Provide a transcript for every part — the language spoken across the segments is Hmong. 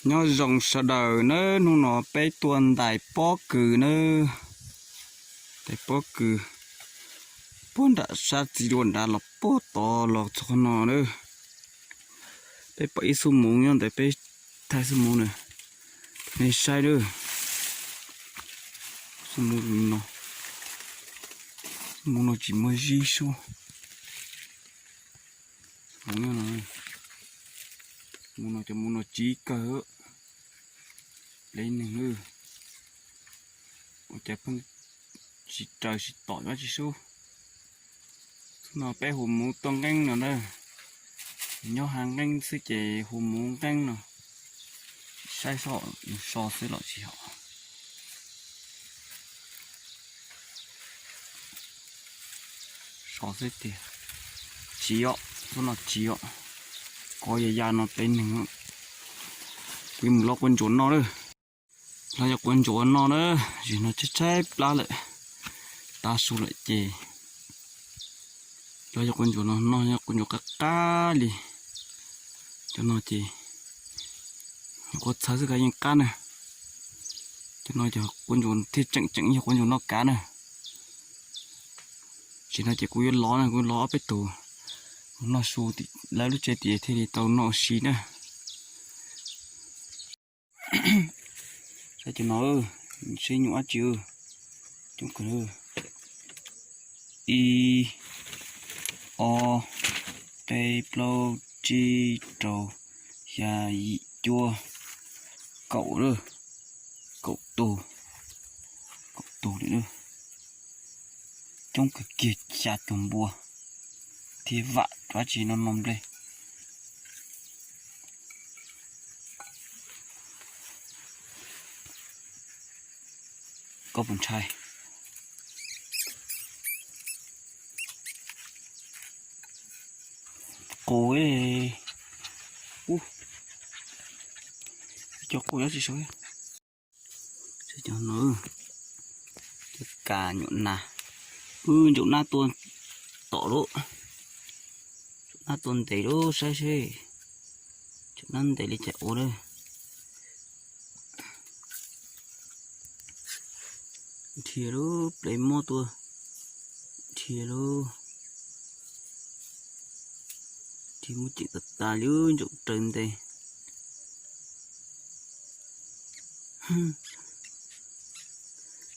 Nyob zoo sawv daws nawb, hnub no peb tuaj ntais pob kws nawb. Ntais pob kws puag nram sab txiv duav nrad los puag tod los txog qhov no nawb. Peb pom ib xub hmuv nyob ntawd, peb thaij xub hmuv na, nej saib nawb. Xub hmuv no, xub hmuv no tsis muaj zib sub. Hmuv no, hmuv no cov hmuv no tsiv kawg. Plev neeg, ua cas pheej tsis raws tsis tom dab tsi sub. Xub no peb hu hmuv tuaj nqeeb no na. Nyob hav nqeeb xwb ces hu hmuv nqeeb no. Saib soj, so xwb los tsis hom. So xwb tiag. Tsiv os, xub no tsiv os. Kov ya ya no plev neeg. Kuv mus lov quav ntsuas noj lawm. Lov cov quav ntsuas noj na, zim no tshaib tshaib plab lawm, tav su lawm ces lov cov quav ntsuas no noj, yog quav ntsuas qab qab li. Cov no ces yog quav txhawv xwb kav yeej qab na. Cov no cov quav ntsuas thiaj tseem tseem yog quav ntsuas noj kav na. Zim no ces kuv yuav lov na, kuv yuav lov ob peb tug noj su lawv lub tsev tias thiaj li tau noj ua si na. Saib cov no, sib nyuam dab tsi. Coob kawg. Ib, ob, peb, plaub, tsib, rau, xya, yim, cuaj, kaum lawm. Kaum tus, kaum tus li. Coob kawg kiag, xya tus npua thiab vam rau dab tsi no no nplej. Koj puas ntshai? Qus, ub, cov qus nyob tsis saud. Cov no, cov kas nyuam nas, wb ntsaum nab tuaj tom lawm, ntsaum nab tuaj ntes lawm saib seb, ntsaum nab ntes li cas ua lawm. Dhia lub plev mob tuaj, dhia lub, dhia muab ceem tas tas li ntsaum raws ntes.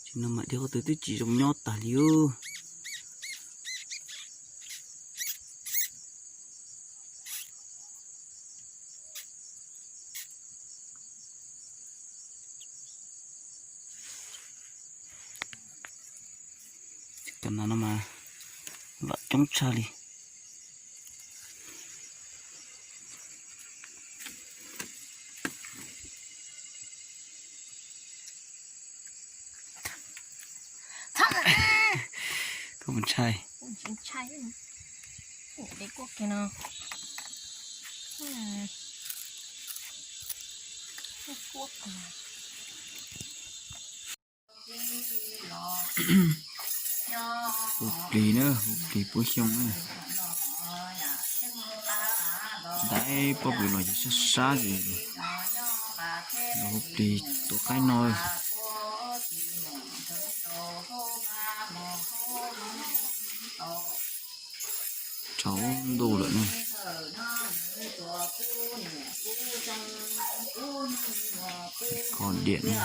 Tsis no mam dhia qhov twg twb tsis zoo nyob tas li ub. Cov no no mas vam coob tshaj li. Koj puas ntshai? Hu plig na, hu plig puab xyoo na. Ntais pob kws los ces sab sab ces los hu plig tua qaib no. Tsaus ntuj lawm ne. Kho diam ne.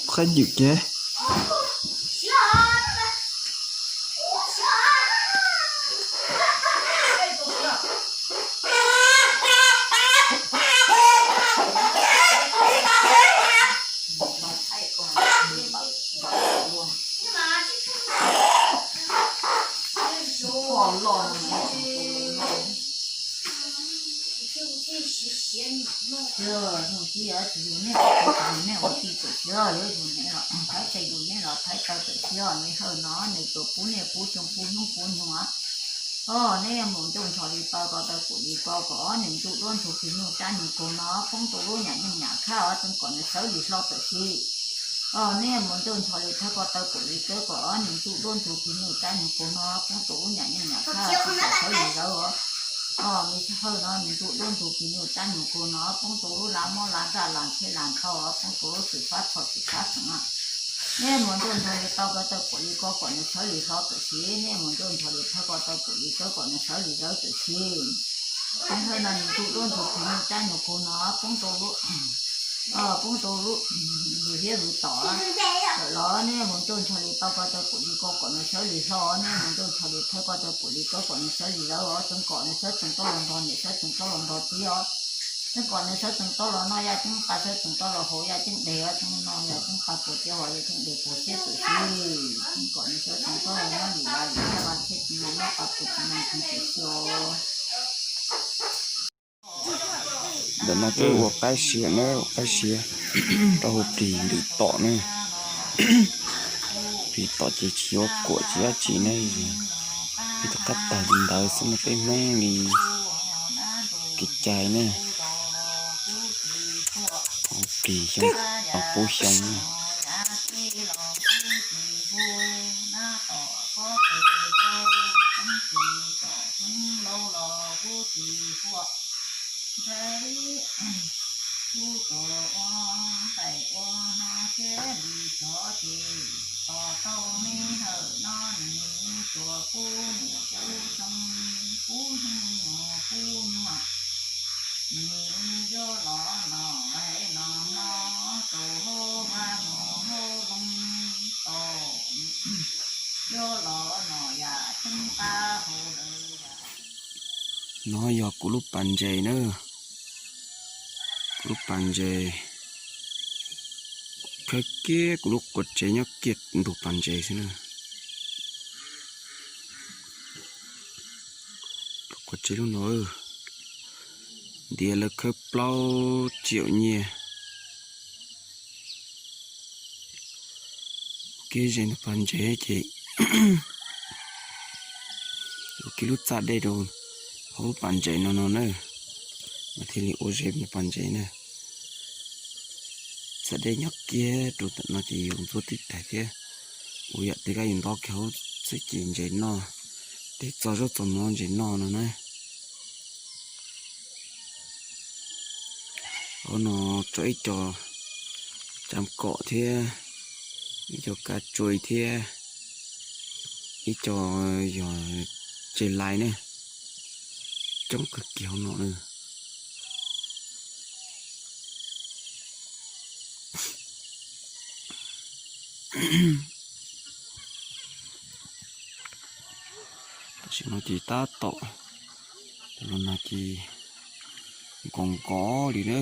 Qab ywm ces. Nej ua tij tawm siab, yuav yug nej los thaib tau tawm siab, nej hawj no nej tuaj pub nej pub xyoo pub hnub pub nyoog. Os, nej mus ntuj nrho li tau ko taw pum li ko kom ob niag ntsuj duab ntug plig nyuj rab nyuj kug no poob rau lub nyam nyoog nyam khab os, tseem kom nws sawv li hlo tawm si. Os, nej mus ntuj nrho li thawb ko taw pum li kawb kom ob niag ntsuj duab ntug plig nyuj rab nyuj kug no poob rau lub nyam nyoog nyam khab os, tseem kom sawv li lawv os. Os, me hawj no nws ntsuj duab ntug plig nyuj rab nyuj kug no poob rau lub laj mob laj nraj laj ntshe laj nthau os, poob rau lub txwm fab txhoj txwm fab xeem. Nej mus ntuj nrho li tau ko taw pum li ko kom nws sawv li hlo tawm si, nej mus ntuj nrho li thawb ko taw pum li kawb kom nws sawv li lawv tawm si. Me hawj no nws ntsuj duab ntug plig nyuj rab nyuj kug no poob rau lub, poob rau lub lwm hiab lwm tom lawm los nej mus ntuj nrho li tau ko taw pum li ko kom nws sawv li hlo, nej mus ntuj nrho li thawb ko taw pum li kawb kom nws sawv li lawv os, tseem kom nws sawv tseem tau los nrog niam sawv tseem tau los nrog txiv os. Tseem kom nws sawv tseem tau los noj yaj ceeb qa, sawv tseem tau los haus yaj ceeb deg os, tseem noj yaj ceeb qa puas tiab hos yaj ceeb deg puas siab tawm si. Tseem kom nws sawv tseem tau los noj lwm las lwm thiab vaj thiab tsis noj noj qa puas tsis noj tseem tawm si os. Ntawm no peb ua qaib siav na, ua qaib siav rau hauv plig ntws tom ne. Plig tom ces tsis yuav kuam tsis dab tsi ne, peb tus qab tag li ntawd xwb ne, peb Hmoob li kev cai ne. Plig xyoo, pub xyoo ne. No yog kuv lub pas ntses na, kuv lub pas ntses. Khawb kiag kuv lub quav tsev nyob kiag ntug pas ntses xwb na. Lub quav tsev lub no ntiav lawv khawb plaub tsiaum nyiaj. Ua kiag ze ntug pas ntses ces ua kiag lub txaj dej rau hauv lub pas ntses no no na, mas thiaj li ua ze ntug pas ntses na. Txaj dej nyob kiag rau ntawm no ces yus ntxuav twb taig thiab, ua yam twg kab yus ntov kiag hauv xwb ces ntses noj, tej txo zaub txo mov ntses noj no na. Hauv no tso ib co tsav kom thiab, ib co kav tsua thiab, ib co yog tse lais ne, coob kawg kiag hauv no na. Tam sim no ces tab tom los nag ces nkaus nkaus li na,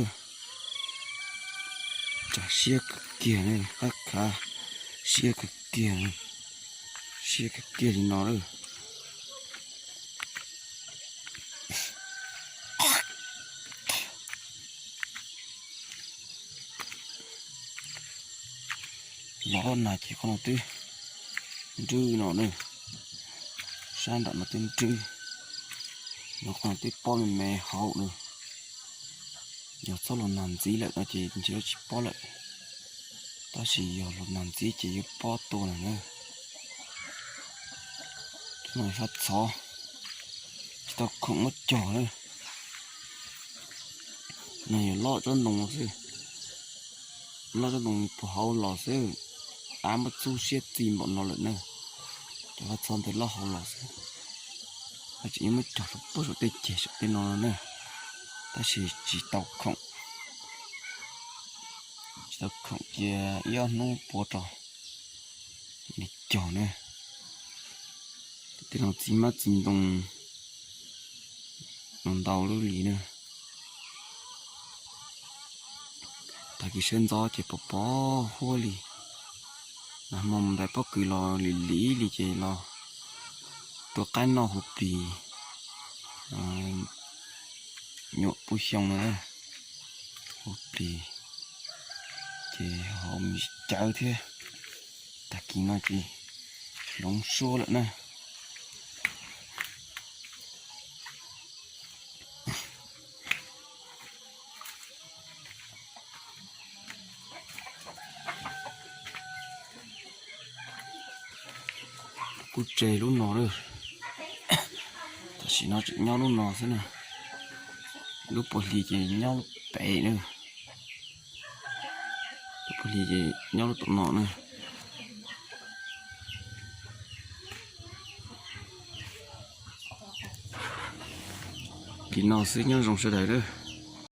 tsag siab kawg kiag na, qab khav siab kawg kiag, siab kawg kiag li no lawm. Los nag ces qhov no twb nrwb no na, sab nram no twb nrwb, no qhov no twb pob me me hauv na. Yog txhob los nag ntxiv lawm no ces ntshe yuav tsis pob lawm, tab sis yog los nag ntxiv ces yuav pob tuaj lawm na. Cov no fab txhov, tsis tau khoom muab cog na. No yog loj tsob ntoo xwb, loj tsob ntoo puag hauv los xwb. av muab txub siab txi npaum no lawm na. Cov vaj txhob ntawd loj hauv los xwb. Tseem yuav muab cog rau puag saum tej ceg saum tej no no na, tab sis tsis tau khoom, tsis tau khoom cia ib ob hnub pua rau li cog na. Tej no txiv hmab txiv ntoo ntau lub li na. Tag kis sawv ntxov ces pos pos huab li, nag hmo mus ntais pob kws los lim lim li ces los tua qaib noj huv plis, nyuam pub xyoo no na, huv plis ces ho mis cawv thiab. Tag kis no ces hloov suab lawm na. Kuj tseg lub no lawm, tam sim no tseem nyob lub no xwb na. Lub puav hlis ces nyob lub pem na, lub puav hlis ces nyob lub tom no na. Li no xwb nyob zoo sawv daws lawm.